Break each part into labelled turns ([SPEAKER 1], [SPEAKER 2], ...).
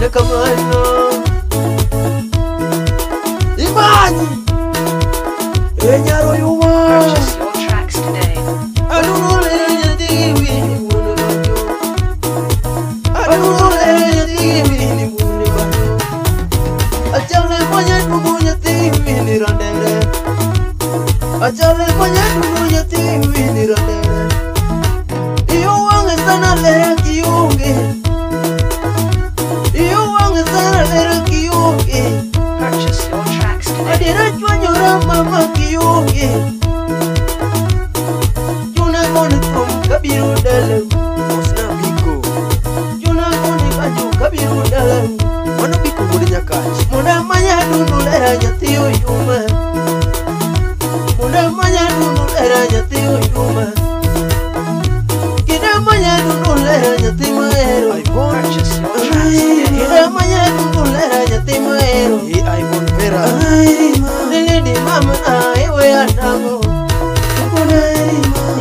[SPEAKER 1] Ekamano. Imanyi. Enyaro yuma.
[SPEAKER 2] Purchase your tracks today.
[SPEAKER 1] Adunule nyathi wini wuon banjo. Adunule nyathi wini wuon banjo. Achale mwenye dungu nyathi wini randere. Achale mwenye dungu nyathi wini randere. Iyo wang'e sana lera kionge. Iyo wang'e sana lera kionge.
[SPEAKER 2] Purchase your tracks today.
[SPEAKER 1] Adiera chwanyora mama kionge. Chuna koni thum kabiro dalau.
[SPEAKER 3] Mosna Biko.
[SPEAKER 1] Chuna koni banjo kabiro dalau.
[SPEAKER 3] Mano Biko wuod Nyakach.
[SPEAKER 1] Mondo amany adundo lera nyathi oyuma. Mondo amany adundo lera nyathi oyuma. Kendo amany adundo lera nyathi mahero.
[SPEAKER 3] Ivon.
[SPEAKER 2] Purchase your tracks today.
[SPEAKER 1] Kendo amany adundo lera nyathi mahero.
[SPEAKER 3] E Ivon Vera.
[SPEAKER 1] Nilidi mama na iwe anango.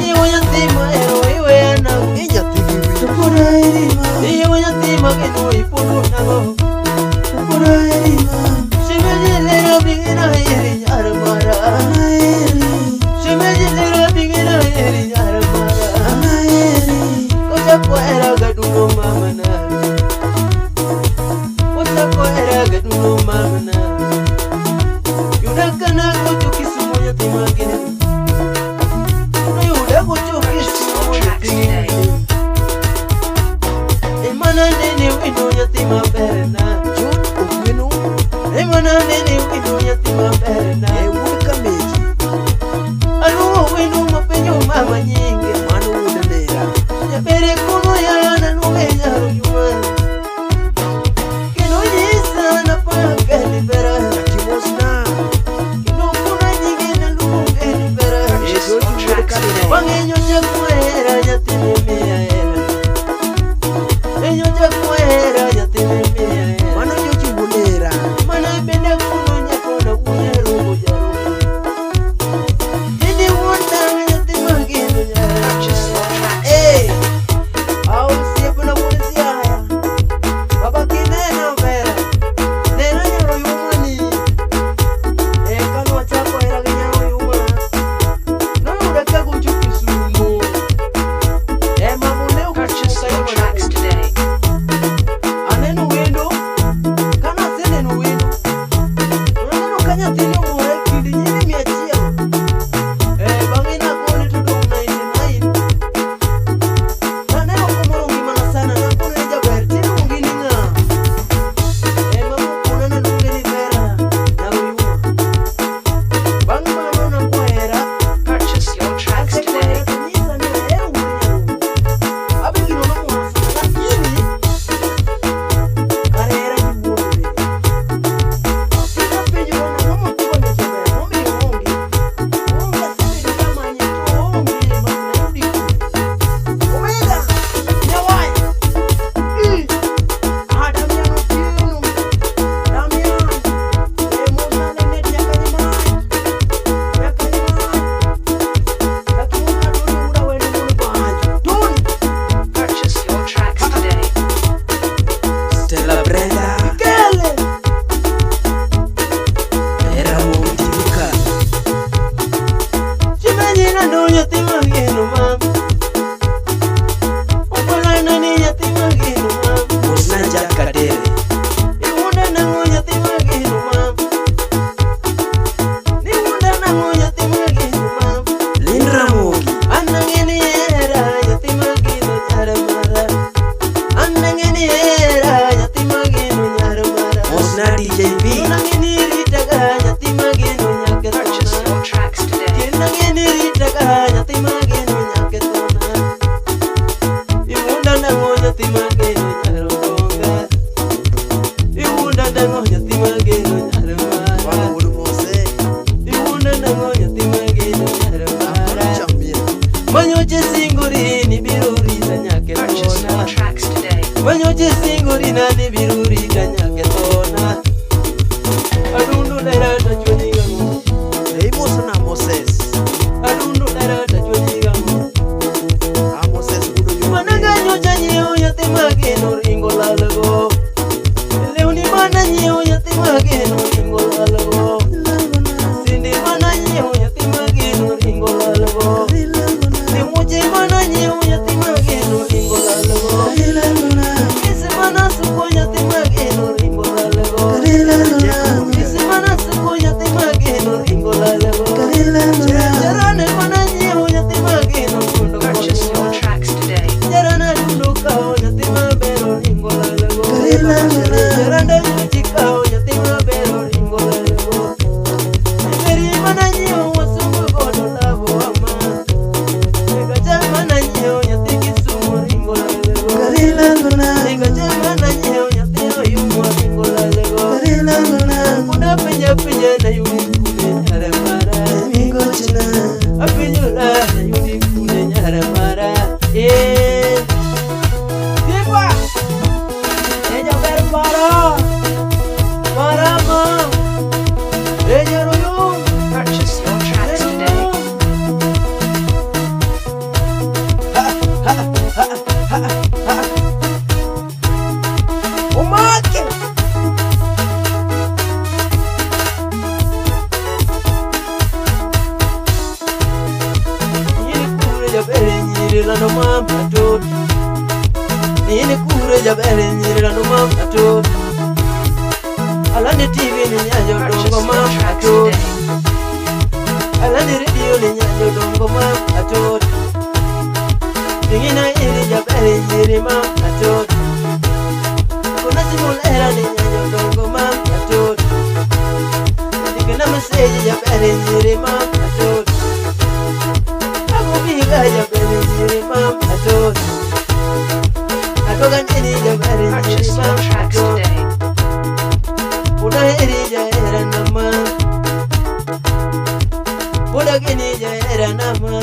[SPEAKER 1] Iwe nyathi mahero iwe anango.
[SPEAKER 3] E nyathi gi wich.
[SPEAKER 1] Iwe nyathi mageno ipundo nango. Shimeji lera bigina iri nyar mara. Shimeji lera bigina iri nyar mara. Ochako era gaduno mama na. Ochako era gaduno mama na. Yuda kana gocho Kisumu nyathi mageno. Yuda gocho Kisumu nyathi mageno. Emana nene wino nyathi maber na.
[SPEAKER 3] John Ogweno.
[SPEAKER 1] Emana nene wino nyathi maber na.
[SPEAKER 3] E wuod Kameji.
[SPEAKER 1] Aluongo wendo mapenjo mama nyinge.
[SPEAKER 3] Mano wuod Nera.
[SPEAKER 1] Nyabere kono ya naluonge nyaro juma. Kendo nyisa napanga ni bera.
[SPEAKER 3] Jaki mosna.
[SPEAKER 1] Kendo kuna nyinge naluonge ni bera.
[SPEAKER 3] E
[SPEAKER 2] Purchase your
[SPEAKER 3] George wuod
[SPEAKER 2] tracks
[SPEAKER 3] Kadino.
[SPEAKER 2] today.
[SPEAKER 1] Bang'e nyocha kwera nyathi ne miya hera. E nyocha kwera nyathi ne miya hera.
[SPEAKER 3] Mano George wuod Nera.
[SPEAKER 1] Mana bende kuno nyakona wuonya rogo jarogo. Tinde wuon dang' nyathi mageno nyara.
[SPEAKER 2] Purchase your tracks
[SPEAKER 3] Eh, au osiepna wuod Siaya. Baba kineno ber. Neno nyaro yumani. Eh, kane wachako hera gi nyaro yuma. Noyuda kagocho Kisumo. Eh, mama olewo Kisumo
[SPEAKER 2] Purchase
[SPEAKER 3] kae
[SPEAKER 2] your
[SPEAKER 3] mana
[SPEAKER 2] tracks today.
[SPEAKER 3] Aneno wendo. Kana aseneno wendo. To naneno ka nyathini omora e kind nyiri 100. Eh, bang'e nagone to dong' 99. Naneno komoro ngimana sana, nakone ni jaber, tiluongi ni ng'a? Eh, mama okona naluonge ni Vera, nyar Oyuma. Bang' mano nakwahera,
[SPEAKER 2] Purchase your tracks
[SPEAKER 3] asekwahera
[SPEAKER 2] today.
[SPEAKER 3] to nyisa ni ahero wuod Nyarogo. Abe gino nomora sana, lakini kare hera ji wuondore. Kinapenjora nang'o mochwanye jaber, momiyo oonge. Oonge asebedo kamanye to oonge ma nayudi kure. Omega, Nyawaya. Ah, Damian Otieno. Damian. Eh, mosna Lenet nyaka Nyamach. Nyaka Nyamach. Lakini Tony wuod Awendo wuod Banjo. Tony.
[SPEAKER 2] Purchase your tracks today.
[SPEAKER 3] Stella Brenda. Kele. Era Motibuka.
[SPEAKER 1] Chimenyi nando nyathi mageno mam. Okwala nani nyathi mageno mam.
[SPEAKER 3] Mosna Jack Kadere.
[SPEAKER 1] Iwuonda nang'o nyathi mageno mam. Niwuonda nang'o nyathi mageno mam.
[SPEAKER 3] Lin Ramogi.
[SPEAKER 1] An ang'e ni hera nyathi mageno nyar mara. An ang'e ni hera nyathi mageno nyar mara.
[SPEAKER 3] Mosna DJ B.
[SPEAKER 1] Kendo ang'e ni ritaga nyathi mageno nyaka
[SPEAKER 2] Purchase
[SPEAKER 1] thona.
[SPEAKER 2] your tracks today.
[SPEAKER 1] Kendo ang'e ni ritaga nyathi
[SPEAKER 3] lando mam atot. Nini kure jaber nyiri lando mam atot. Alande TV ni nyajo
[SPEAKER 2] Purchase
[SPEAKER 3] dongo
[SPEAKER 2] your
[SPEAKER 3] mam
[SPEAKER 2] tracks
[SPEAKER 3] atot.
[SPEAKER 2] today.
[SPEAKER 3] Alande radio ni nyajo dongo mam atot. Tingina iri jaber nyiri mam atot. Kuna simulera ni nyajo dongo mam atot. Ndikena meseji jaber nyiri mam atot. Akubiga jaber nyiri mam atot. Adoga nini jaber nyiri
[SPEAKER 2] Purchase your
[SPEAKER 3] mam
[SPEAKER 2] tracks
[SPEAKER 3] atot.
[SPEAKER 2] today.
[SPEAKER 3] Unaheri jahera nama. Budagini jahera nama.